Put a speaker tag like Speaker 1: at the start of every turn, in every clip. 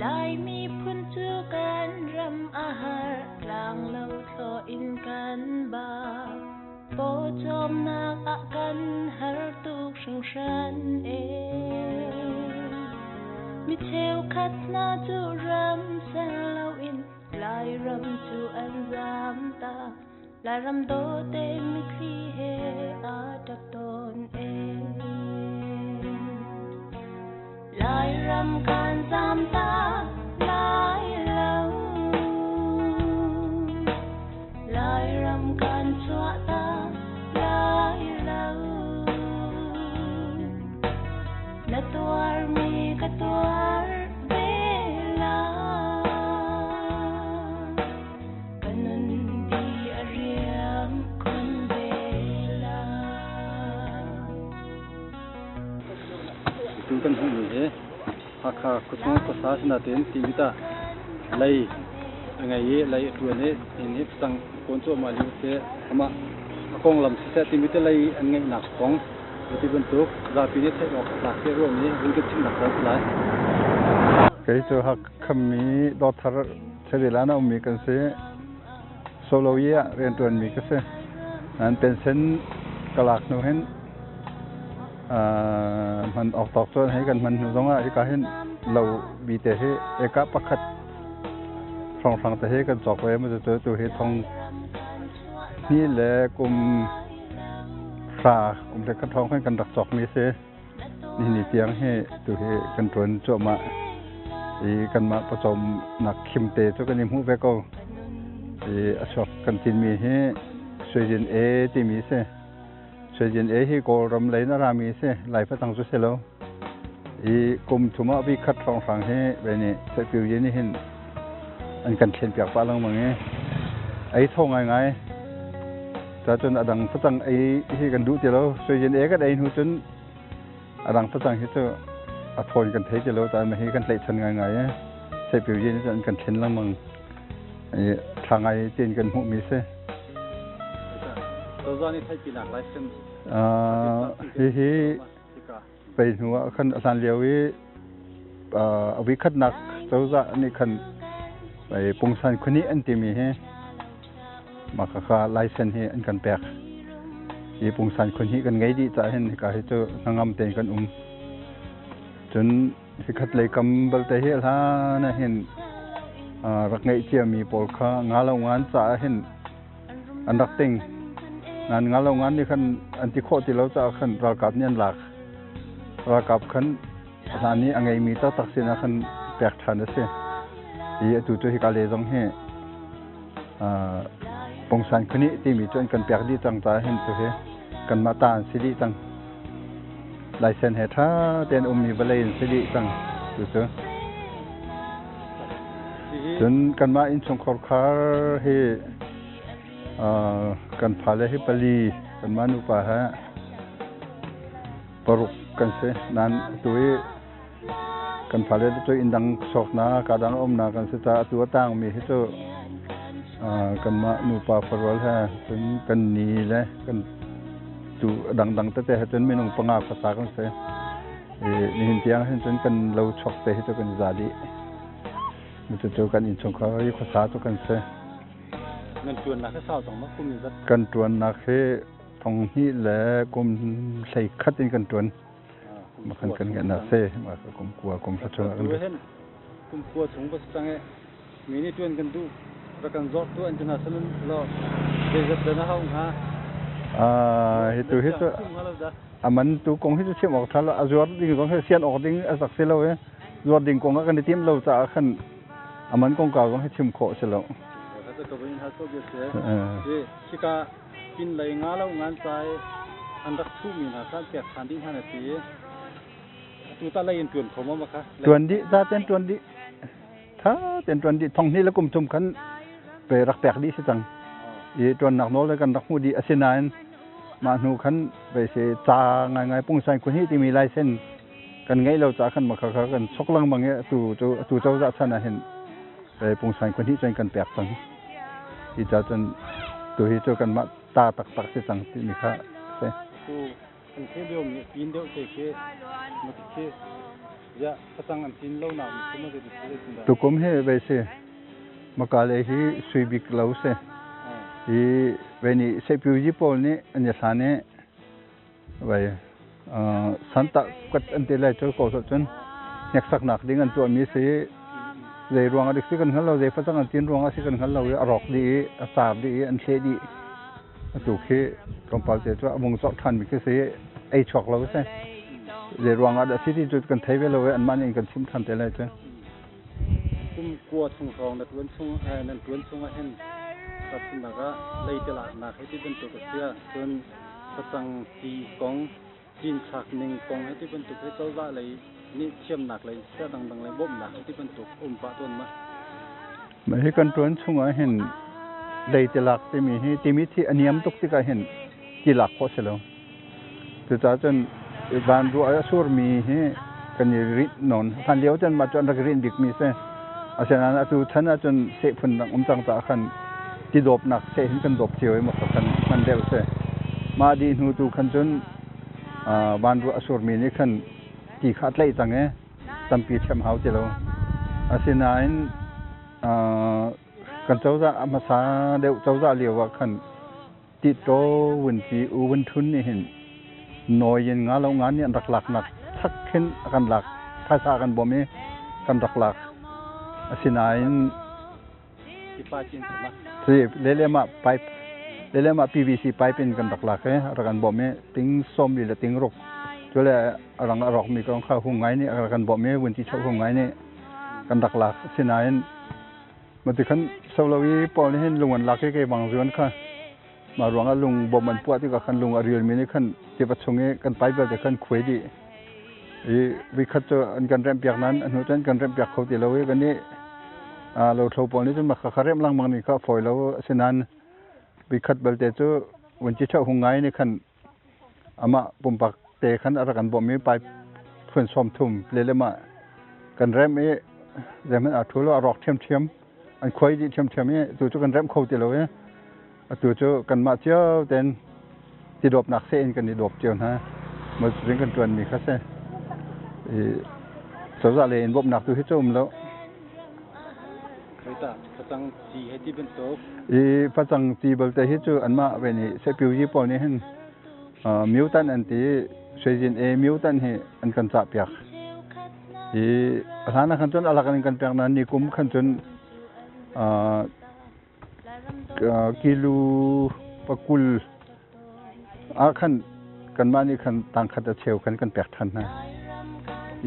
Speaker 1: Lai miphun cu kan ram a har, tlanglo thlawh in kan ba. Pawcawmnak ah kan har tuk hringhran e. Mi cheukhat hna cu ram ser loin Lairam cu an zam tak. Lairam dawte mitthli he aa ṭap tawn e. Lairam kan zam tak lai lo. Lairam kan chuah tak lai lo. Na tuarmi ka tuar ve lai. Ka nun di a riam khun ve lai.
Speaker 2: Tu kan hmuhmi hi Hakha khuachung khuasa sinain ti ta lei a ngei i lei a ṭuan i inn hi facang kawn cuahmah lio a si. Amah a konglam siseh timi te lei an ngeihnak kong ti bantuk zapi nih theih awk a tlak tiah ruahmi vun kan chimnak caan si lai.
Speaker 3: Kei cu Hakhammi Dawthar Cherilan a ummi kan si. Solo i ah rianṭuanmi ka si. Nan pension ka lak hnu hin hman awk tawk cun hei kan hman hnu zongah hika hin lo bi te hi eka pakhat hrawnghrang te hi kan cawk ve mu cu tu hi thong hnih le kum hra kum le khat hrawng khan kan rak cawk mi si nihin tiang hi tu hi kan ṭuan cuahmah i kanmah pawcawm nak khim te cu kan i hmuh ve ko i a chuak kan tinmi hi suijin e timi si. Suijin e hi Kawlram lei na rami si, Lai facang cu si lo. I kum thum ah vi khat hrawnghrang hi ve nih Saipiu yin hin an kan thlen piak pah lengmang i ei tho ngaingai. Ca cun a dang facang ei hi kan duh ti lo. Suijin e kan ei hnu cun a dang facang hi cu a thawn kan thei ti lo. Ca hi kan tlaihchan ngaingai i Saipiu yin cu an kan thlen lengmang. I ṭha ngai tein kan hmuhmi si.
Speaker 2: Cozah nih theihpinak license
Speaker 3: Hihi pei hnu ah khan a hlan lio i a voikhatnak cozah nih khan pungsan khuani an timi hi mah khakha license hi an kan pek. Hi pungsan khuani kan ngei dih caah hin hika hi cu hnangam tein kan um. Cun Hikhat lei kam balte hi hlan ah hin rak ngeih ciami pawl kha nga lo ngan caah hin an rak ting. Nan nga lo ngan nih khan an ti khawh ti lo caah khan ralkap nih an lak. Ralkap khan hlan i a ngeimi taktak sinah khan pek ṭhan a si. Hi atu cu hika le zong hi pungsan khuni timi cu an kan pek dih cang caah hin cu hi kanmah ta an si dih cang. Laisen he ṭha tein ummi vawlei in si dih cang cucu. Cun kanmah innchungkhar khar hi kan fale hi pali kanmah nupa he paruk kan si. Nain atu i kan fale cu inn dang sawknak ka dang umnak kan si caah atu a tangmi hi cu kanmah nupa farual he cun kan ni le kan tu dangdang tete he cun minung panga khuasa kan si. I nihin tiang hin cun kan lo chuak te hi cu kan i za dih. Cucu kan innchungkhar i khuasa cu kan si.
Speaker 2: Nan ṭuannak hi sau cang maw kum in zat?
Speaker 3: Kan ṭuannak hi thong hnih le kum hlei khat in kan ṭuan. Makan kan ngeih na si. Kum kua kum hra chung
Speaker 2: kan kum kua chung ba si cang e. Mi nih ṭuan kan duh rak kan zawt tu an ti hna sanun lo zeizat dah na hau hnga?
Speaker 3: Hi tu hi cu aman tu kong hi cu chim awk ṭha lo. A zuar ding zong hi sian awk ding a sak si lo i zuar ding kong ah kan i tim lo caah khan aman kongkau zong hi chim khawh si lo.
Speaker 2: Khika pin lei nga lo ngan cai an rak thuhmi hna kha an pek ṭhan dih hna na ti. Atu ta lei in ṭuan kho maw ma kha?
Speaker 3: Ṭuan dih, za ten ṭuan dih. Tha ten ṭuan dih. Thong hnih le kum thum khan pe rak pek dih si cang. I ṭuannak nawl le kan rak hmuh dih. Asinain mah hnu khan ve si ca ngaingai pungsan khuhnih timi laisen kan ngeih lo caah khan makha kha kan sok lengmang i atu cu atu cozah chan ah hin pungsan khuhnih cun kan pek cang. Hi ca cun tu hi cu kanmah ta taktak si cang timi kha si.
Speaker 2: Tu kan thei lio mi pin deuh te khi mati khi Ziah facang an cin lo nak mi cu zeitin dah?
Speaker 3: Tukum hi vei si maka le hi sui bik lo si. Hi vei nih sehpyu pawl nih an i hlan i vei santa kat an ti lai cu ko cun hneksaknak ding an tuahmi si. Zei ruang a dik si kan hngal lo, zei facang an cin ruang a si kan hngal lo i a rawk dih i a car dih i an thleh dih. Atu khi tlawmpal te cu a vung zorh ṭhanmi khi si, ei chuak lo si. Zei ruang ah dah si ti cu kan thei ve lo i anmah nih an kan chimh ṭhan te lai cu.
Speaker 2: Kum kua chung hrawng na ṭuan chung nan ṭuan chung ah hin tahchunhnak ah leitilaknak hei ti bantuk a si ahcun facang ci kong cinthlak ning kong hei ti bantuk hi cozah lei nih thiamnak lei sia dangdang lei bawmhnak hei ti bantuk um pah tawn ma?
Speaker 3: Mah hi kan ṭuan chung ah hin leitilak timi hi timi thi a niam tuk tikah hin ti lak khawh si lo. Cucaah cun van ruah a surmi hi kan i rinh nawn. Hlan lio cun mah cu an rak rinh bikmi si. Asinain atu chan ahcun seh phun dang um cang caah khan ti dawpnak seh hin kan dawp cio i mah kha kan hman deuh si. Mah dih hnu tu khan cun van ruah a surmi nih khan ti kha a tlaih cang i tampi ṭhem hau ti lo. Asinain kan cozah a hmasa deuh cozah lio ah khan Titaw vunci U Vun Htun nih hin nawi in nga lo nga nih an rak laknak chak khin a kan lak, phaisa a kan bawmh i kan rak lak. Asinain si lelem ah pipe, lelem ah PVC pipe in kan rak lak i rak kan bawmh i ting 40 le ting ruk cu le a rang a rawkmi kong kha hung ngai nih a rak kan bawmh i vunci chok hung ngai nih kan rak lak. Asinain Mati khan solo i pawl nih hin lung an lak i kei bang zuan kha mah ruangah lung bom an puah tikah khan lung a rialmi nih khan tiva chung i kan pai vialte khan khuai dih i vikhat cu an kan remhpiak nain a hnu cun kan remhpiak kho ti lo i kan nih lothlo pawl nih cun mah kha remh lengmang nih kha a fawi lo. Asinain vikhat balte cu vunci ṭheh hung ngai nih khan amah pumpak te khan a rak kan bawmh i pipe phun 30 lelem ah kan remh i zeihmanh aa ṭhu lo, a rawk ṭhiamṭhiam, an khuai dih ṭhiamṭhiam i tu cu kan remh kho ti lo i atu cu kanmah cio tein tidawpnak seh in kan i dawp cio hna. Rian kan ṭuanmi kha si i cozah lei in bawmhnak tu hi cu um lo.
Speaker 2: Facang ci he ti bantuk.
Speaker 3: I facang ci balte hi cu anmah ve nih sehpyu pawl nih hin mutant an ti, Sweizin A mutant hi an kan cah piak. I hlan ah khan cun alak in kan pek nain ni kum khan cun kilu 20 ah khan kanmah nih khan tangkhat a cheu khan kan pek than hna.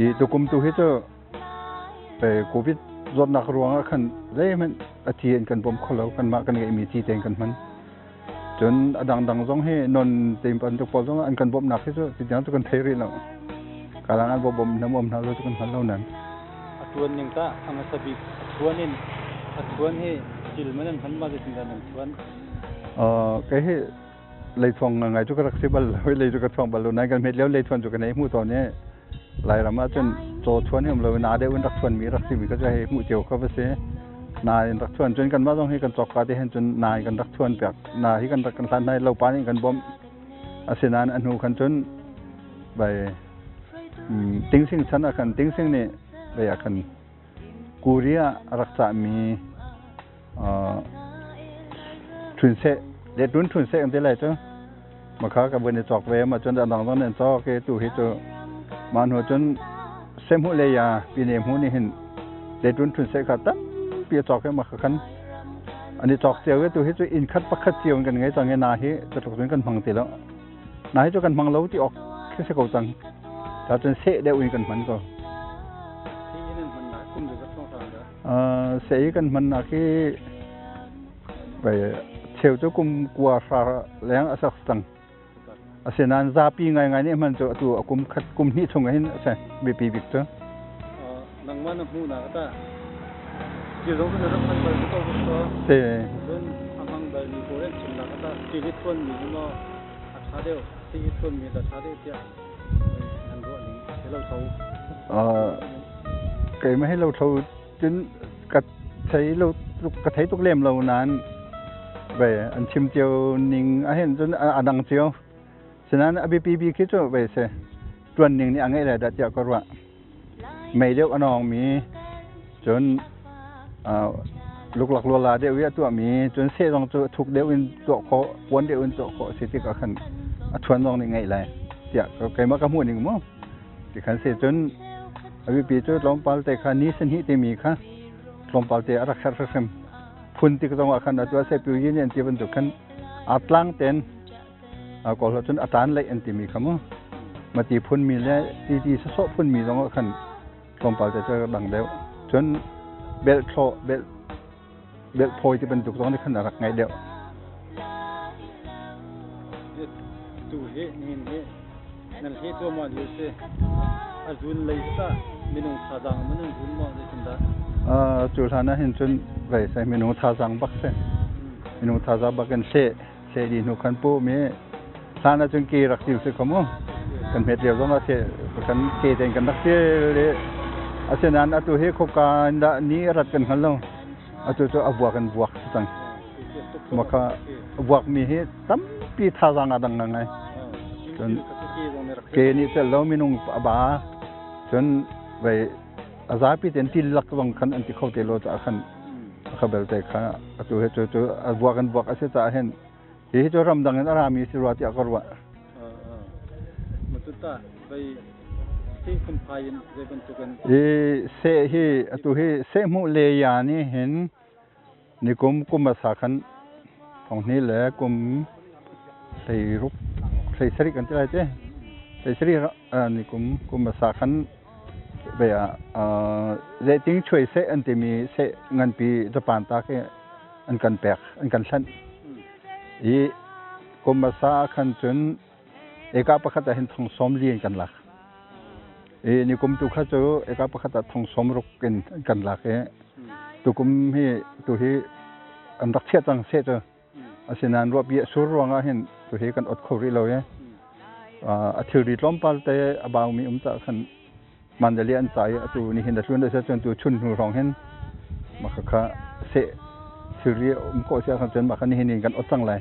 Speaker 3: I tukum tu hi cu COVID zawtnak ruangah khan zeihmanh a ci in kan bawm kho lo, kanmah kan ngeihmi ci tein kan hman. Cun a dangdang zong hi non te bantuk pawl zong an kan bawmhnak hi cu titiang cu kan thei rih lo. Kalang an bawm nam um hna lo cu kan hngal lo nan.
Speaker 2: A tuan ning ta a hmasa bik a thuan in a thuan hi cil man an hman ma zeitindah nan thuan?
Speaker 3: Kei hi leithuang ngai cu ka rak si bal lo, lei cu ka thuang bal lo nain kan hmet lio leithuan cu kan ei hmuh tawn i Lairam ah cun caw thuan hi um lo na deuh in rak thuan mi rak si mi kha cu hei hmuh cio kha va si. Na in rak thuan cun kanmah zong hi kan cawk ka te hin cun na in kan rak thuan piak, na hi kan rak kan hlan hna lo pa nih kan bawmh. Asinain a hnu khan cun bai tingsing chan ah khan tingsing nih bai ah khan Korea a rak cahmi ṭhunseh lehtun ṭhunseh kan ti lai cu makha ka vun i cawk ve. Ma cun a dang zong nan cawk i tu hi cu mah hnu cun sehmuh le ya pine hmu nih hin lehtun ṭhunseh kha tampi a cawk i makha khan an i cawk cio i tu hi cu inn khat pakhat cio in kan ngei cang i na hi cutluk cun kan hmang ti lo, na hi cu kan hmang lo ti awk khi si ko cang. Ta cun seh deuh in kan hman ko. Seh i kan hmannak hi cheu cu kum 90 leng a sak cang. Asinain zapi ngaingai nih hman cu atu a kum khat kum hnih chung hin a si biapi bik cu.
Speaker 2: Nangmah na hmuhnak ta ci zong na rak hman bal ko ko.
Speaker 3: Si.
Speaker 2: Cun a hmang bal mi pawl an chimnak ta ci hi thuan mi hi maw a ṭha deuh, si hi thuan mi dah ṭha deuh tiah nan ruah ning si lo tho?
Speaker 3: Keimah hi lothlo cun ka thei lo, ka thei tuk lem lo nain ve an chim cio ning ahhin cun a dang cio. Sinain a biapi bik hi cu ve si ṭuan ning nih a ngeih lai dah tiah ka ruah. Mei deuh a nawngmi cun luklak luala deuh i a tuahmi cun seh zong cu thuk deuh in tuah khawh puan deuh in tuah khawh a si tikah khan a thuan zong nih ngeih lai tiah keimah ka hmuh ning mu ti khan si. Cun a biapi cu tlawmpal te kha ni sahnih timi kha tlawmpal te a rak herh hrimhrim. Phun tik zong ah khan atu a sepiu yi nih an ti bantuk khan aa tlang ten kawl cun a tan leih an timi kha mu mati phunmi le ti ti sawsawh phunmi zong ah khan tlawmpal te cu dang deuh. Cun belh thlawh belh belh phawi ti bantuk zong nih khan a rak ngaih deuh.
Speaker 2: Tu hi nihin hi nan he cuahmah lio si. A zun lei ta minung thazaang man an zun maw, zeitindah?
Speaker 3: Cu hlan ah hin cun vei sai minung thazaang bak si. Minung thazaang bak in seh seh di hnu khan pu mi hlan ah cun ke rak til si kho mu. Kan hmet lio zong ah seh kan ke ten kan rak til i asinain atu hi khoka in dah ni a rat kan hngal lo. Atu cu a vuak in vuak si cang. Maka vuak mi hi tampi thazaang a dang ngai. Cun ke nih tel lo minung a ba. Cun vei a zapi ten til lak zong khan an ti kho te lo caah khan kha belte kha atu he cu cu a vuak in vuak a si caah hin hi cu ramdang in a rami si rua tiah ka ruah. I seh hi atu hi seh hmuh le ya ni hin nikum kum a sa khan thonghni le kum 16 17 kan ti lai te 17 nikum kum a sa khan ve ah zeiting chuai seh an timi seh nganpi Japan ta khi an kan pek, an kan hlanh i kum a sa khan cun eka pakhat ah hin thong 40 in kan lak i nikum tu kha cu eka pakhat ah thong 60 in kan lak i tukum hi tu hi an rak chiah cang seh cu. Asinain ruahpi a sur ruangah hin tu hi kan ot kho rih lo i a thilri tlawmpal te a baumi um cah khan Mandalay an ca i atu nihin a tlun a si cun tu chun hnu hrawng hin mah kha seh thilri um khawh si ahcun cun mah kha nihin in kan ot cang lai.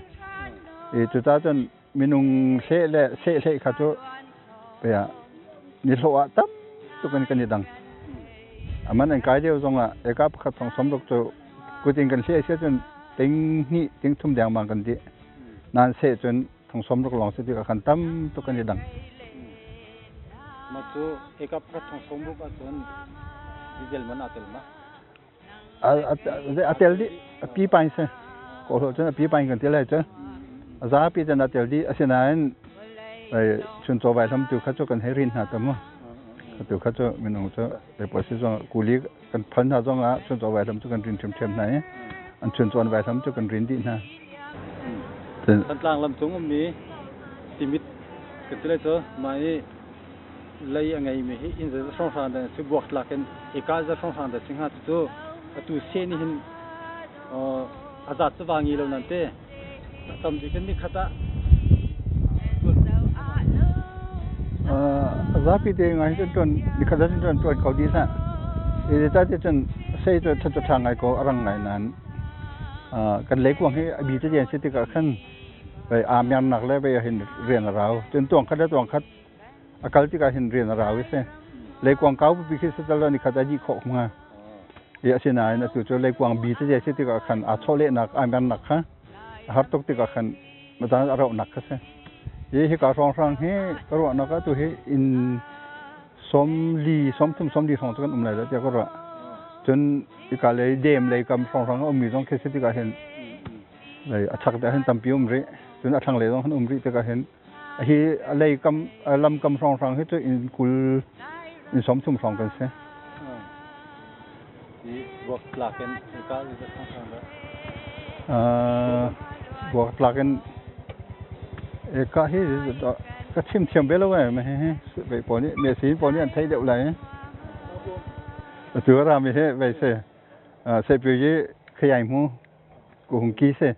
Speaker 3: I cucaah cun minung hleh le seh hleh kha cu nihlawh ah tam tuk in kan i dang. Aman an kai deuh zongah eka pakhat thong 60 cu kut in kan hleh si ahcun ting hnih ting thum dengmang kan dih. Nan seh cun thong 60 lawng si tikah khan tam tuk kan i dang.
Speaker 2: Mah cu eka pakhat thong 60 ahcun diesel man aa tel ma?
Speaker 3: A tel dih. A pi pain si. Kawlholh cun a pi pain kan ti lai cu. A zapi cun a tel dih. Asinain chuncaw vaihlam tu kha cu kan hei rin hna ta mu. Tu kha cu minung cu leipawh si zong kuli kan phal hna zong ah chuncaw vaihlam cu kan rin ṭhiamṭhiam hna i an chuncaw vaihlam cu kan rin dih hna.
Speaker 2: Thantlang lam cung ummi Timit kan ti lai cu mah i lei a ngeimi hi inn zeizat hrawnghrang dah si, buaktlak in eka zeizat hrawnghrang dah si hnga? Cucu atu seh nih hin a zat cu va ngi lo nan te tam bik in nikhat ah.
Speaker 3: Zapi te ngai cun tuan nikhat ah cun tuan ko dih hlah. Zeicah ti cun sei cu ṭha cu ṭha ngai ko, a rang ngai nain kan leikuang hi a bi tete an si tikah khan vei aa mernak le vei hin rian a rau. Cun tuang khat le tuang khat a kal tikah hin rian a rau i si. Leikuang kau pipi khi si lo nikhat a dih khawh hnga. I asinain atu cu leikuang bi tete si tikah khan aa chawlehnak aa mernak kha a har tuk tikah khan matan a rauhnak kha si. Hi hika hrawnghrang hi ka ruahnak ah tu hi inn 40, 30, 40 hrawng cu kan um lai lo tiah ka ruah. Cun hika lei dem lei kam hrawnghrang a ummi zong khi si tikah hin a chak te hin tampi um rih. Cun a thlanglei zong han um rih tikah hin hi lei kam lam kam hrawnghrang hi cu inn 20, inn 30 hrawng kan si.
Speaker 2: Buaktlak in hika hrawnghrang dah?
Speaker 3: Buaktlak in eka hi ka chim thiam ve lo eh. Hi ve pawl nih me si pawl nih an theih deuh lai. Atu rami hi vei se se pi yi khayai mu ku hung ki se.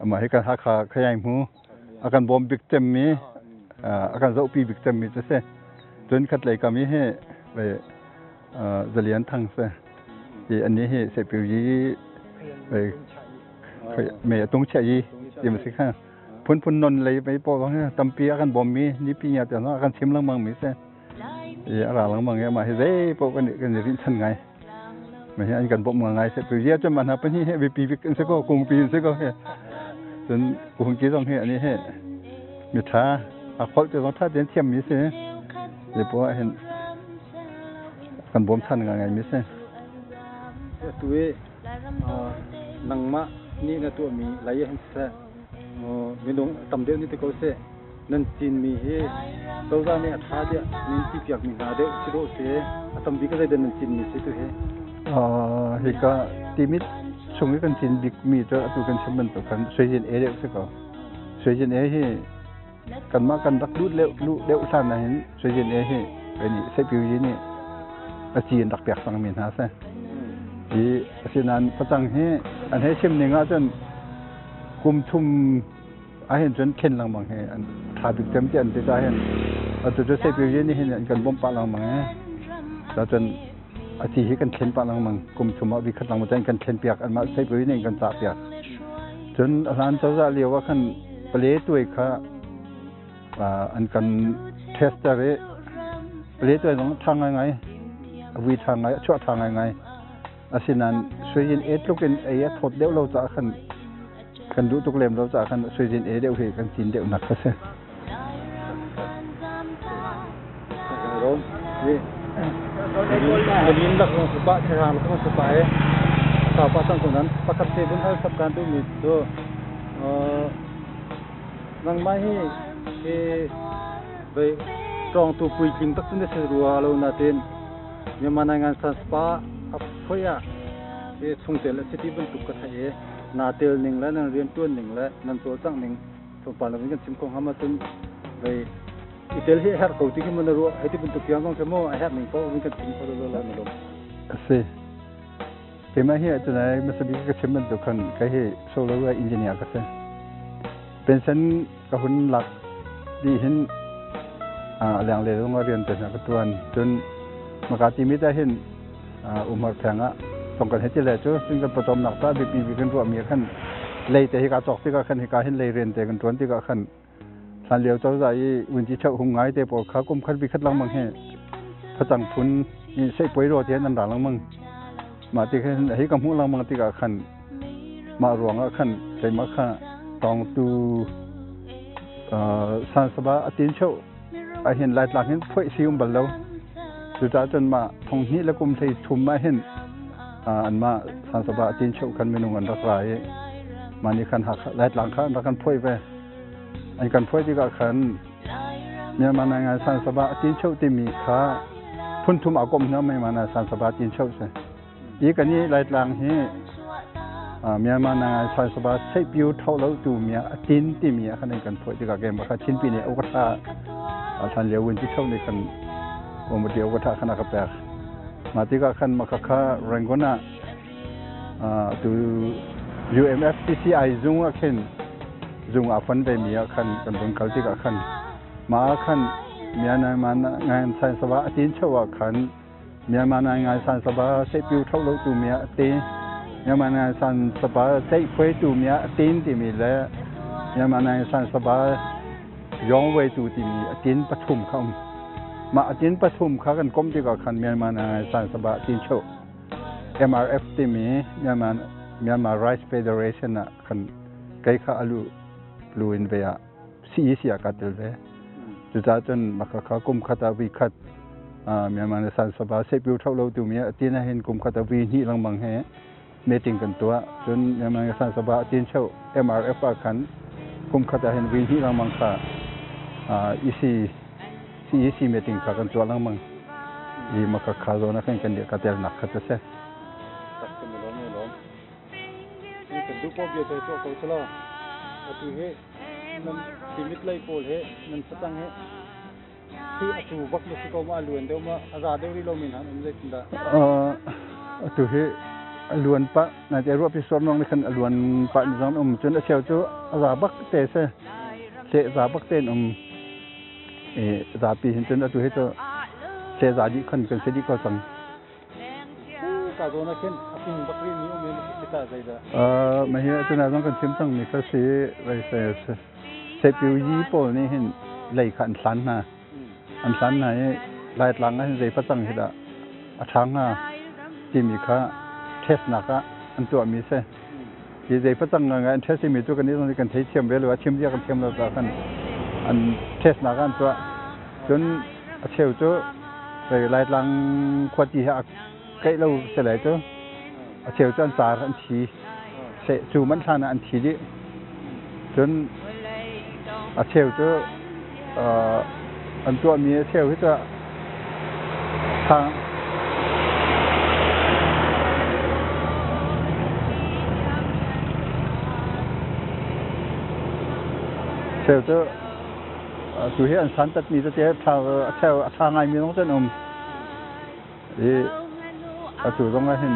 Speaker 3: Amah hi kan Hakha khayai mu a kan bawm bik cemmi, a kan zohpi bik cemmi cu si. Cun khat lei kam i hi vei Zalian Thang si. Hi ani hi se pi yi vei me tung chia yi ti ma si kha. Phunphun non lei mei pawl hi tampi a kan bawmmi nipi nya te a kan chim lengmang mi si. I a ra lengmang i amah hi zei paoh kan kan i rinhchan ngai. Mah hi an kan bawmh ngai seh. Tu zia cun mah hna pahnih hi biapi bik an si ko, kungpi an si ko hi. Cun kungki zong hi ani hi miṭha a kholh te zong ṭha tein thiammi si. Zei poah ah hin kan bawmchan ngai mi si.
Speaker 2: Atu i nangmah nih na tuahmi lei ah hin siseh, minung tam deuh nih ti ko seh, nan cinmi hi cozah nih a ṭha tiah nan ti piakmi hna deuh si dawh si, a tam bik zeidah nan cinmi si tu hi?
Speaker 3: Hika Timit chung i kan cin bikmi cu atu kan chim bantuk khan Suizin E deuh si ko. Suizin E hi kanmah kan rak lut leuh luh deuh hlan ah hin Suizin E hi nih Sehpyu nih a ci in rak pek cangmi hna si. Hi asinain facang hi an hei chim ning ahcun kum thum ahhin cun khen lengmang hi an ṭha bik cem ti an ti caah hin atu cu Sehpyu nih hin an kan bawmh pah lengmang i cun a ci hi kan thlen pah lengmang kum thum ah vikhat lengmang cun kan thlen piak anmah Sehpyu nih an kan cah piak. Cun a hlan cozah lio ah khan pale tuai kha an kan tester i pale tuai zong ṭha ngaingai a vui ṭha ngai a chuah ṭha ngaingai. Asinain suiin e tluk in ei a thawt deuh lo caah khan kan duh tuk lem lo caah khan suizin e deuh hi kan cin deuh nak kha si.
Speaker 2: Min lak zong supa thirang lak zong supa e sau pa sang ko nan pakhat te bun hal sap kan tu mi cu nangmah hi hi vei tawng tu puitling tak cun si rua lo na tin Myanmar Naingan San Spa a phoi ah hi chungtel a si ti bantuk ka theih i naa tel ning le nan rianṭuan ning le nan cawlcangh ning tlawmpal lo in kan chim kho hnga ma cun vei i tel hi a herh ko ti khi maw na ruah hei ti bantuk tiang zong khi maw a herh ning paoh in kan chim kho lo la na lung.
Speaker 3: A si. Keimah hi tunai hmasa bik ka chim bantuk khan kei hi solo engineer ka si. Pension ka hun lak dih hin a lenglei zong ah rian te hna ka tuan. Cun maka timi te hin umhar theng ah tong kan hei ti le cu cun kan pawcawmnak ca biapi bik kan ruahmi ah khan lei te hi ka cawk tikah khan hika hin lei rian te kan tuan tikah khan hlan lio cozah i vunci cheuh hung ngai te pawl kha kum khat bi khat lengmang hi facang phun i seihpuai ro te nan ra lengmang. Mah ti khan hi ka hmuh lengmang tikah khan mah ruangah khan keimah kha tawngtu sansaba a tin cheu ah hin Laitlang hin phoih si um bal lo. Cucaah cun mah thong hnih le kum hlei thum ah hin anmah sansaba a tin cheu khan minung an rak ra i mah nih khan Laitlang kha an rak kan phoih ve. An kan phoih tikah khan Myanmar Naingan Sansaba a tin cheu timi kha phun thum a komh hna Myanmar Sansaba tin cheu si. Hi kan i Laitlang hi Myanmar Naingan Sansaba seihpiu tho lo tu mia a tin timi ah khan kan phoih tikah kem kha Chinpi nih ukatha hlan lio win ti cheu nih khan umati ukatha khan a ka pek. Ma tikah khan maka kha Rangoon ah tu UMFCCI zung ah khin zung ah fon ve mi ah khan kan vun kal tikah khan mah ah khan Myanmar ngai san saba a tin cheu ah khan Myanmar ngai san saba sehpiu tho lo tu mi ah te Myanmar ngai san saba sei phuai tu mi ah tin ti mi le Myanmar ngai san saba yong wei tu ti mi a tin pathum kha um mah a tin pathum kha kan kom tikah khan Myanmar ngai san saba tin cheu MRF timi Myanmar Rice Federation ah khan kei kha alu lu in ve ah CEC ah kaa tel ve. Cucaah cun maka kha kum khat ah vi khat Myanmar na san saba sehpiu tho lo tu mi ah tin ah hin kum khat ah vi hnih lengmang he meeting kan tuah. Cun Myanmar na san saba tin cheu MRF ah khan kum khat ah hin vi hnih lengmang kha EC CEC meeting kha kan tuah lengmang. I maka kha zawn ah khan kan ka telnak kha cu si.
Speaker 2: Tak si lawm lawm. Kan duh paoh bia te tuah ko selaw. Atu hi nan timit lei pawl he nan facang he hi atu bak na si ko ma a luan deuh ma a za deuh rih lo min han um zeitindah?
Speaker 3: Atu hi a luan pah na te ruah pi suam nong ni khan a luan pah ni zong um cun a cheu cu a za bak te se se za bak ten um zapi hin cun atu hi cu sehza dih khan kan si dih ko cang.
Speaker 2: Ka zawn ah khin a ping bak rih mi um in si ta zeidah?
Speaker 3: Mah hi atu na zong kan chim cang mi kha si sehpiu yi pawl nih hin lei kha an hlan hna. An hlan hna i Laitlang ah hin zei facang hi dah a ṭha hnga timi kha test nak ah an tuahmi a si. Hi zei facang ngai an test timi cu kan nih kan thei thiam ve lo, a chim zia kan thiam lo caah khan an test nak ah an tuah. Cun a cheu cu Laitlang khuati he a keih lo si lai cu. A cheu cu an car an thi. Seh cu manh hlan ah an thi dih. Cun a cheu cu an tuahmi a cheu hi cu cheu cu tu hi an santatmi tete a cheu a ṭha ngaimi zong cu an um. I atu zong ah hin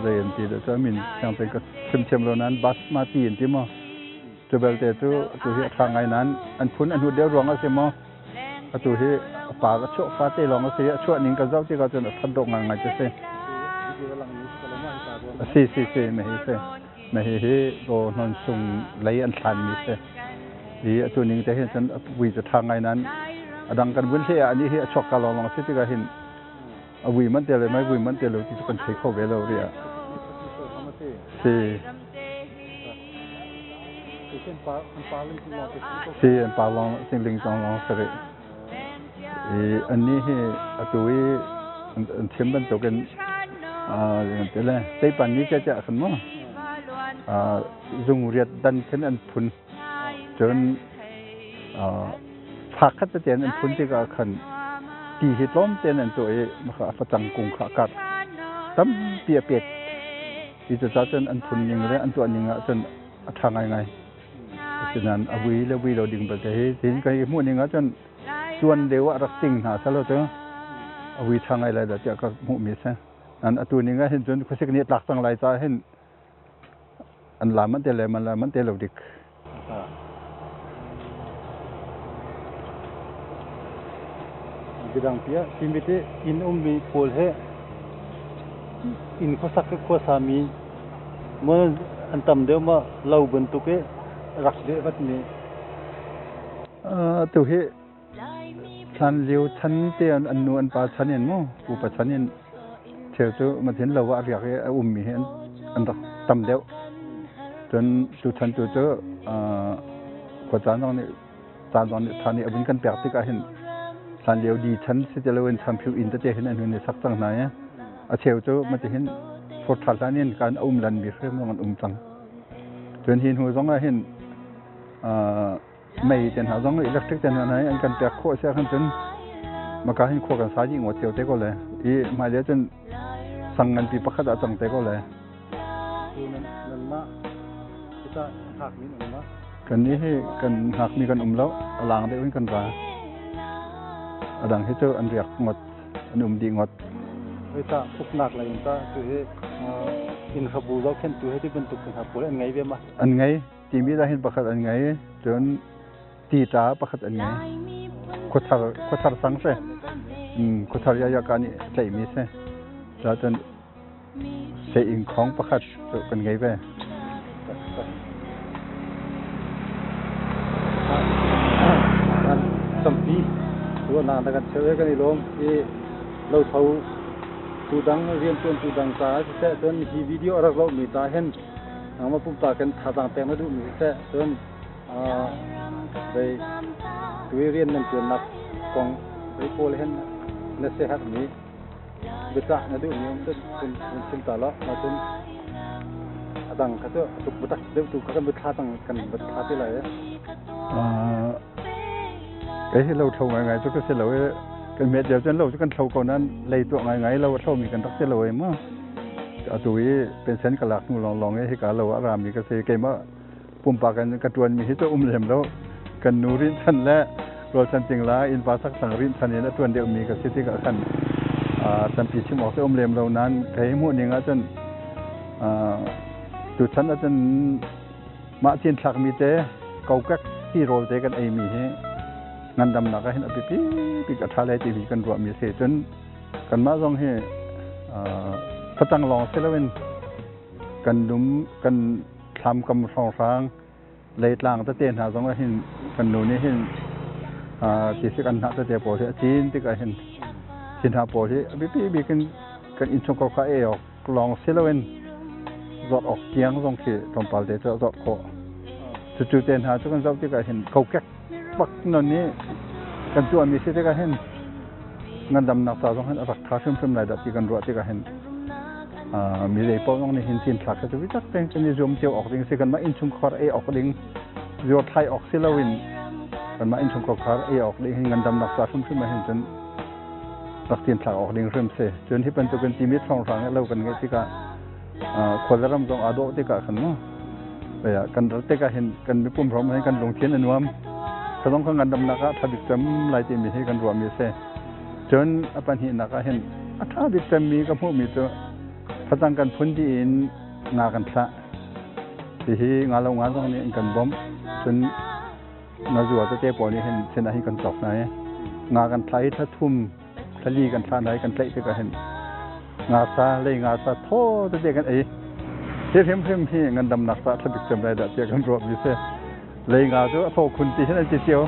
Speaker 3: zei an ti dah cu a min thiang tein ka chim thiam lo nain basmati an ti maw? Cu belte cu atu hi a ṭha ngai nain an phun a hnut deuh ruang a si maw? Atu hi a par a chuah fate lawng a si i a chuah ning kan zoh tikah cun a ṭhat dawh ngaingai cu si. A si si si na hi si. Na hi hi raw hnon sung lei an thlanmi si. Hi atu ning te hin cun a vui cu ṭha ngai nain a dang kan vun hle ah anih hi a chuak ka lawnglawng a si tikah hin a vui manh te le mai vui manh te lo ti cu kan thei kho ve lo rih ah. Si. Si an pa lawng singling zong lawng si rih. I annih hi atu i an chim bantukin te le teipan ni cia khan mu zung riat dan khin an phun cun fak khat tete an phun tikah khan ti hi tlawm tein an tuah i a facang kung kha a karh tampi a pet i cucaah cun an phun ning le an tuah ning ah cun a ṭha ngaingai. Asinain a vui le vui lo ding belte hi tin kan i hmuh ning ahcun tuan deuh ah rak ting hna selaw cu a vui ṭha ngai lai dah tiah ka hmuhmi a si. Nain atu ning ah hin cun khuasik nih a tlak cang lai caah hin an la manh te le man la manh te lo dik.
Speaker 2: Bidang pi ah Timit i inn ummi pawl he inn khuasak hi khuasami maw an tam deuh maw lo bantuk i rak leh vatmi.
Speaker 3: Tu hi hlan lio chan te an nu an pa chan in mu pupa chan in thil cu mathin lo ah riak i a ummi hi an rak tam deuh. Cun tu chan tu cu khua caan zong nih caan zong nih tha nih a vun kan pek tikah hin hlan lio di chan si ti loin champhio inn tete hin an hun i sak cang hna i a cheu cu mati hin fortha hlan in kan a um lan mi hrim zong an um cang. Cun hi hnu zong ah hin mei te hna zong electric te hna an kan pek khawh sia khan cun maka hin khua kan sa dih ngawt cio te ko le i hmailei cun sang nganpi pakhat ah cang te ko le. Kan nih hi kan hngakmi kan um lo a lang deuh in kan ra. A dang hi cu an riak ngawt an um dih ngawt.
Speaker 2: Hoi ta uknak lei in ta tu hi inn khabu zohkhenhtu he ti bantuk hna pawl an ngei ve ma?
Speaker 3: An ngei. Timi dah hin pakhat an ngei. Cun ti ta pakhat an ngei. Khuathar khuathar sang si. Khuathar ya ka nih tlaihmi si. Cun seh-inn khong pakhat cu kan ngei ve.
Speaker 2: Tampi ruahnak na kan cheuh i kan i lawm i lotho tu dang rianṭuantu dang caah siseh cun hi video a rak zohmi caah hin nangmah pumpak in thazaang pek na duhmi siseh cun vei tu i rian nan ṭuannak kong vei pawl hin na siaherhmi biacah na duhmi um cun hun chim ta law cun a dang kha cu tuk biatak deuh tu kha kan biathla cang kan biathla te lai.
Speaker 3: Kei hi lo thlo ngaingai cu ka si lo i kan met lio cun lo cu kan thlo ko nain lei tuah ngaingai lo a thlomi kan rak si lo i mu. Atu i pension ka lak hnu lawnglawng i hika lo ah rami ka si. Keimah pumpak in ka ṭuanmi hi cu um lem lo. Kan nu rinhchan le rualchan cingla innpa saksang rinhchan in a ṭuan deuhmi ka si tikah khan tampi chim awk cu um lem lo nain kei hmuh ning ahcun tuchan ahcun mah cinthlakmi te kokek tirawl te kan eimi hi ngandamnak ah hin a biapi bik a ṭha lai timi kan ruahmi a si. Cun kanmah zong hi facang lawng si loin kan dum kan thlam kam hrawnghrang leitlang tete hna zong ah hin kan nu nih hin Tisik anhnah tete pawl hi a cin tikah hin hi hna pawl hi a biapi bik in kan innchungkhar kha ei awk lawng si loin zawt awk tiang zong khi tlawmpal te cu a zawt khawh. Cucu te hna cu kan zoh tikah hin kokek bak non i kan tuahmi si tikah hin ngandamnak ca zong hin a rak ṭha hrimhrim lai dah ti kan ruah tikah hin mi zei paoh zong nih hin cinthlak hi cu biatak tein kan i zuam cio awk ding si. Kanmah innchungkhar ei awk ding zuar thlai awk si loin kanmah innchungkhar ei awk ding hin ngandamnak ca hrimhrim ah hin cun rak cinthlak awk ding hrim si. Cun hi bantukin timit hrawnghrang lo kan ngeih tikah khual le ram zong aa dawh tikah khan mu kan rat tikah hin kan mipum hrom hin kan lungthin a nuam ka zong kha ngandamnak ah ṭha bik cem lai timi hi kan ruahmi a si. Cun a pahnihnak ah hin a ṭha bik cemmi ka hmuhmi cu facang kan phun dih in nga kan thlah. Hihi nga lo nga zong nih an kan bawmh. Cun nga zua tete pawl nih hin sinah hin kan cawk hna i nga kan thlah i thla thum thla li kan thlah hna i kan tlaih tikah hin nga sa lei nga sa thaw tete kan ei. Hi hrimhrim hi ngandamnak ca ṭha bik cem lai dah tiah kan ruahmi si. Lei nga cu a thaw khun ti hin an ti cio.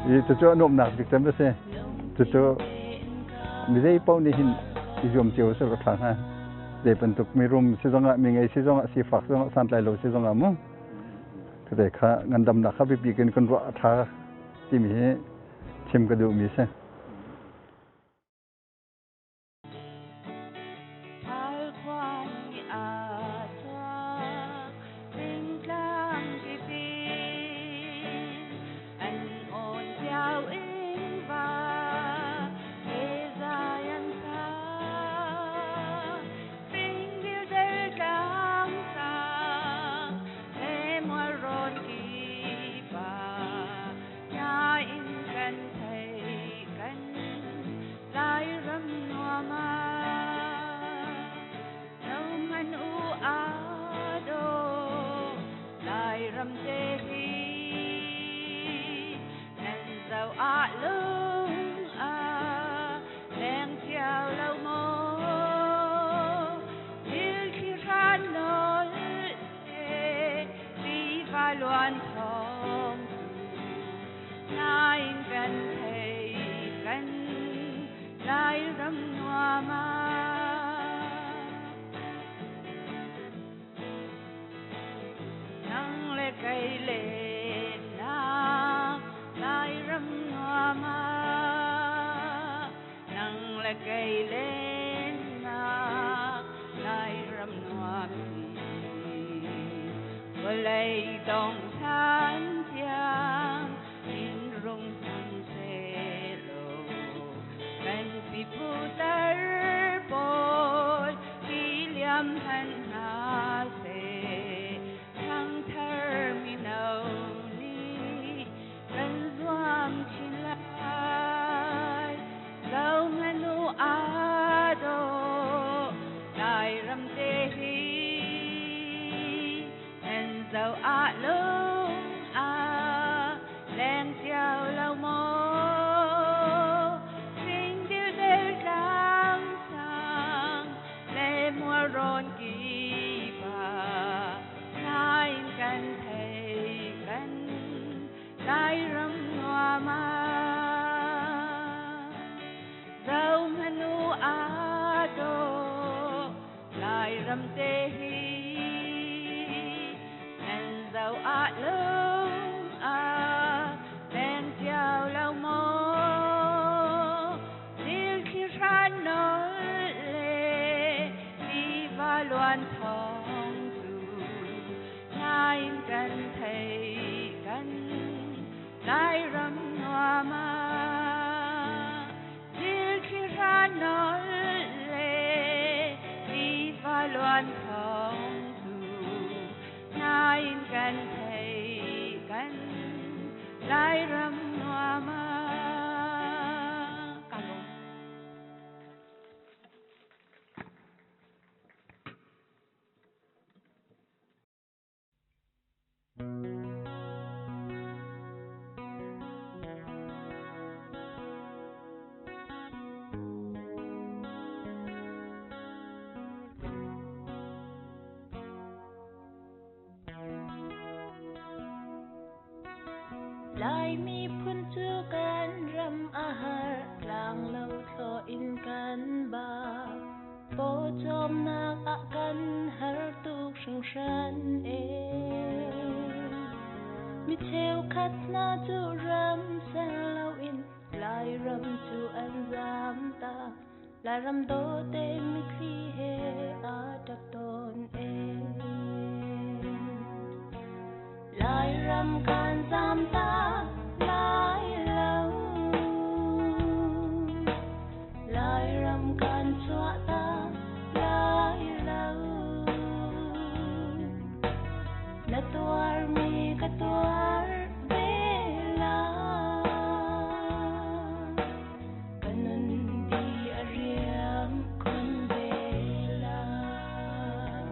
Speaker 3: I cucu a nuamhnak bik cem a si. Cucu mi zei paoh nih hin i zuam cio seh ka ṭha hnga. Zei bantuk mirum si zongah, mi ngei si zongah, sifak zongah, santlai lo si zongah mu. Kate kha ngandamnak kha biapi in kan ruah a ṭha timi hi chim ka duhmi si.
Speaker 1: Lai miphun cu kan ram a har, tlanglo thlawh in kan ba. Pawcawmnak ah kan har tuk hringhran e. Mi cheukhat hna cu ram ser loin Lairam cu an zaam tak. Lairam dawte mitthli he aa ṭap tawn e. Lairam kan zaam tak lai lo. Lairam kan chuah tak lai lo. Na tuarmi ka tuar ve lai. Ka nun di a riam khun ve lai.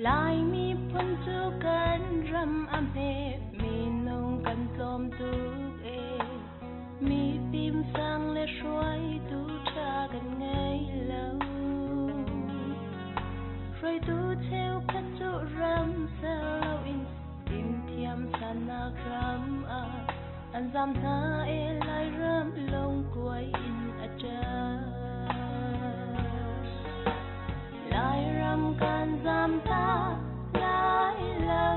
Speaker 1: Lai miphun cu kan ram a hme, minung kan tlawm tuk e. Mi fimsang le hruaitu ṭha kan ngei lo. Hruaitu cheukhat cu ram ser loin fimthiam sannak ram ah an zam hna e. Lairam lungkuai in a ṭap. Lairam kan zam tak lai lo.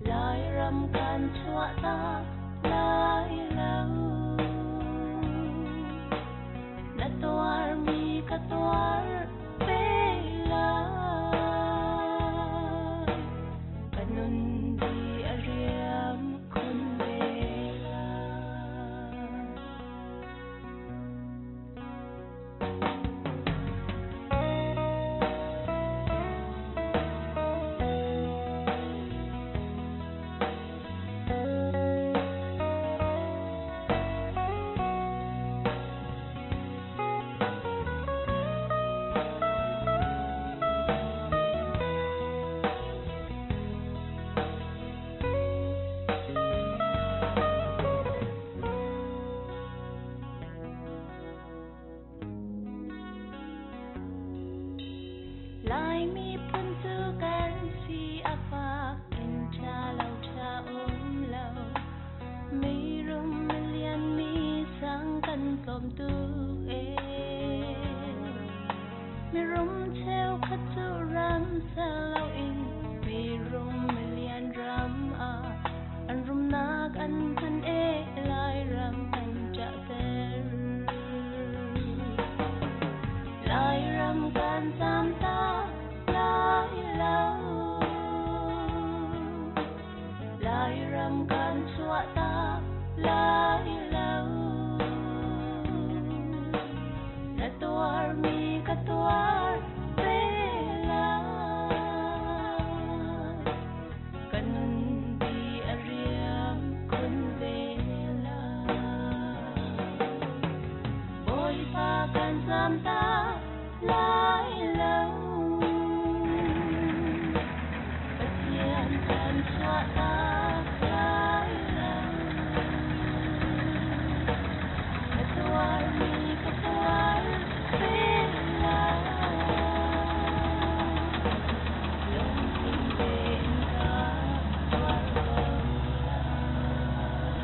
Speaker 1: Lairam kan chuah tak lai lo. Na tuarmi ka tuar ve lai. Ka nun di a riam khun ve lai. Lai miphun cu kan si a fak, inn ṭha lo ṭha um lo. Mi rum mi lian mi sang kan tlawm tuk e. Mirum cheukhat cu ram ser loin mirum milian ram ah an rumnak an hman e. Lairam an ṭahter. Lairam kan zam tak lai lo. Lairam kan chuah tak lai lo. Na tuarmi ka tuar ve lai. Ka nun di a riam khun ve lai. Bawipa kan zam tak lai lo. Pathian kan chuah tak lai lo. Na tuarmi ka tuar ve lai. Lungthin tein ka tuar ko lai.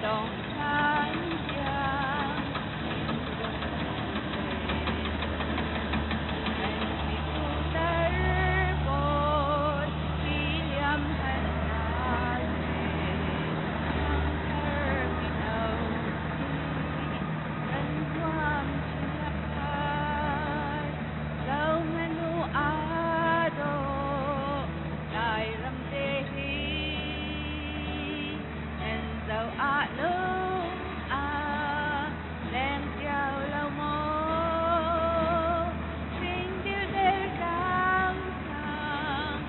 Speaker 1: Dongh ṭhan tiang in hna seh. Nan pipu tar pawl ti liam hmanh hna seh. Ṭhangthar mino nih kan zuam chin lai. Zohhmanh u aa dawh Lairam te hi. Nan zoh ah lung a leng cio lo maw? Hring dildel tlang sang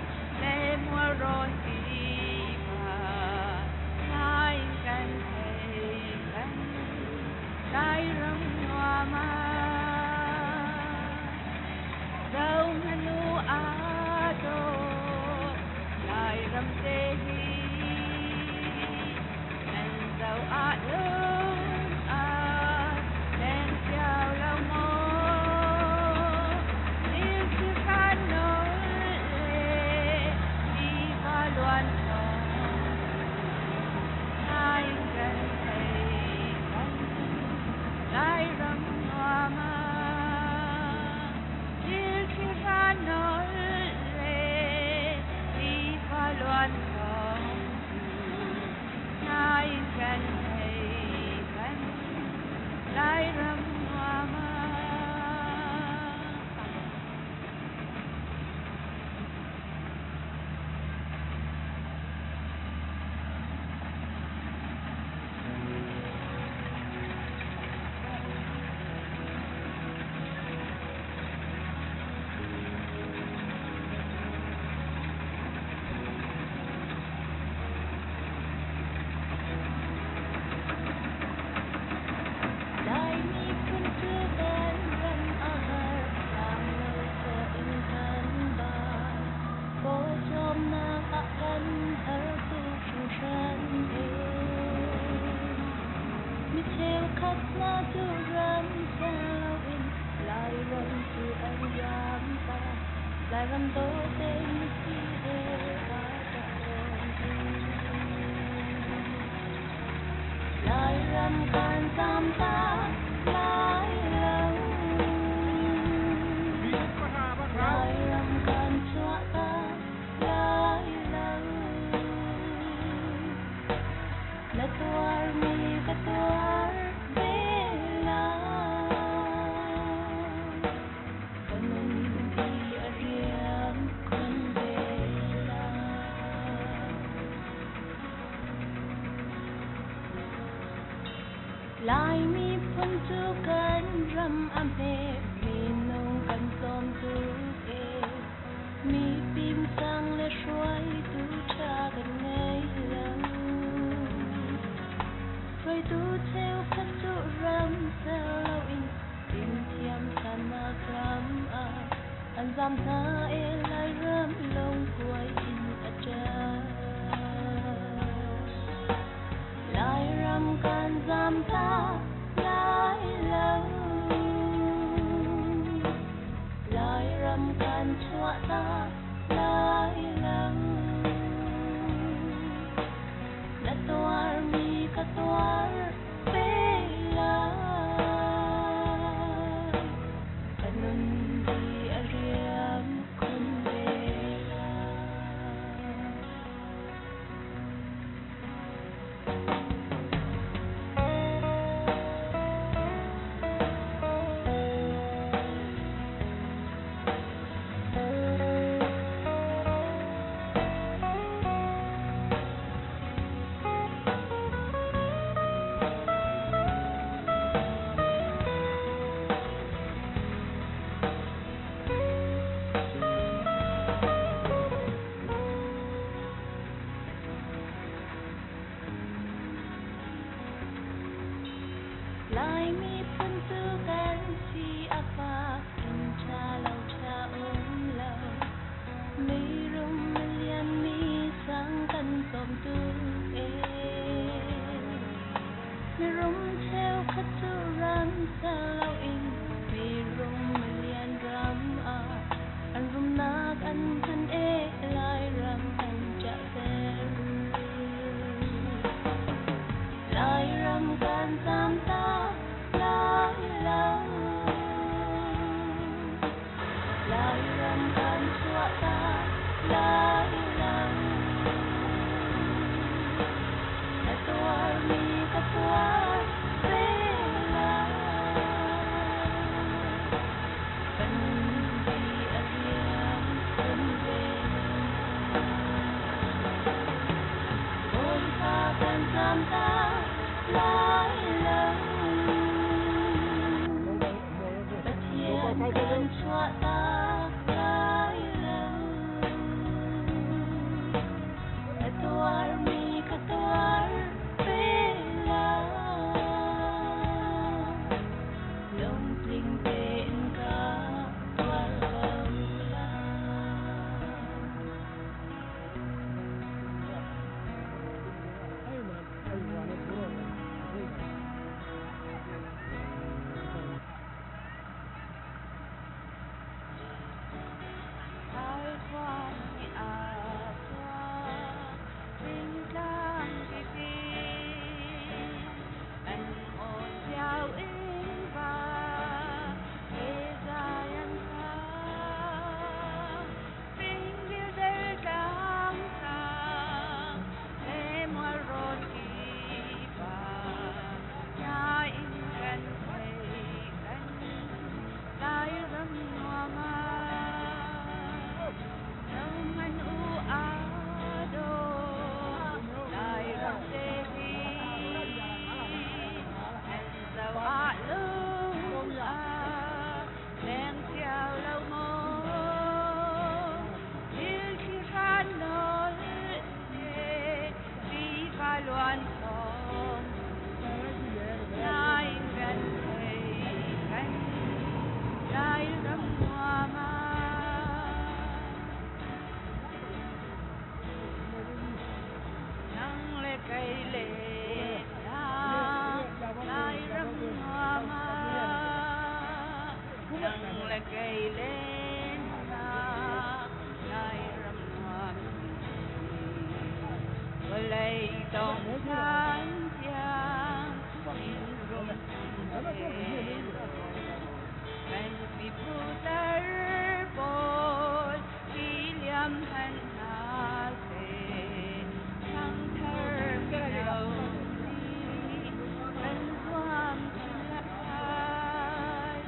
Speaker 1: le mualrawn tiva ngai kan thei kan Lairam nuam ah. Zohhmanh u aa dawh Lairam te hi. Nan zoh ah lung a leng cio lo maw? Thilthil hran nawl le tiva luan thawng ngai kan thei kan Lairam nuam ah. Thilthil hran nawl le tiva luan thawng ngai kan thei kan Lairam nuam ah. Lai miphun cu kan ram a har, tlanglo chaw in kan ban. Pawcawmnak ah kan har tuk hringhran ee. Mi cheukhat hna cu ram siang loin Lairam cu an zamtak. Lairam dawte mitthli he aa ṭap tawn ee. Lairam kan zamtak lai lo. Lairam kan chuahtak lai lo. Na tuarmi ka tuar ve lai. Ka nun di a riam khun ve lai. Lai miphun cu kan ram a hme, minung kan tlawm tuk ee. Mi pimsang le hruaitu ṭha kan ngei lo. Hruaitu cheukhat cu ram ser loin fimthiam ṭhannak ram ah an zam hna ee Lairam lungkuai in a ṭap. Lairam kan zamtak lai lo. Lairam kan chuahtak lai lo. Na tuarmi ka tuar ve lai. Ka nun di a riam khun ve lai. Lai miphun cu kan si a fak, inn ṭha lo ṭha um lo. Mi rum mi lian mi sang kan tlawm tuk ee. Mirum cheukhat cu ram ser loin mirum milian ram ah an rumnak an hman ee Lairam an ṭahter. Lairam Dong hlan tiang inn rum Kan pipu tar pawl ti liam han hna seh. Thangthar mino nih kan zuam chin lai.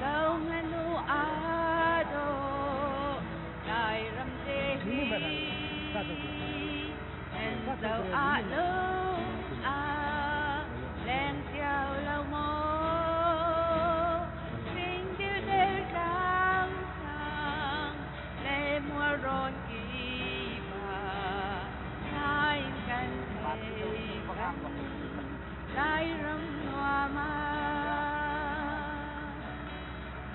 Speaker 1: Zo hmanh u aa dawh Lairam te hi. Nan zoh ah lung a leng cio lo maw? Fingdildel tlang sang le mualrawn kipa nain kan thei kan Lairam nuam ah.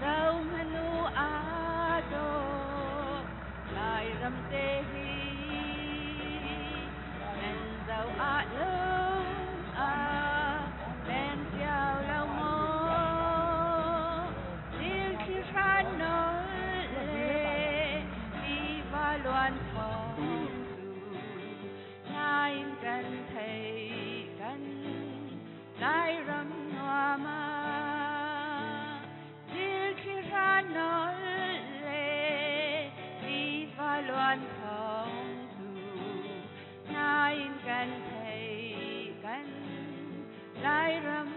Speaker 1: Zo hmanh u aa dawh Lairam te hi. Nan zoh ah lung a leng cio lo maw? Thil hran nawl le tiva luan thawng cu nain kan thei kan Lairam nuam ah. Thil hran nawl le tiva luan thawng cu nain kan thei kan Lairam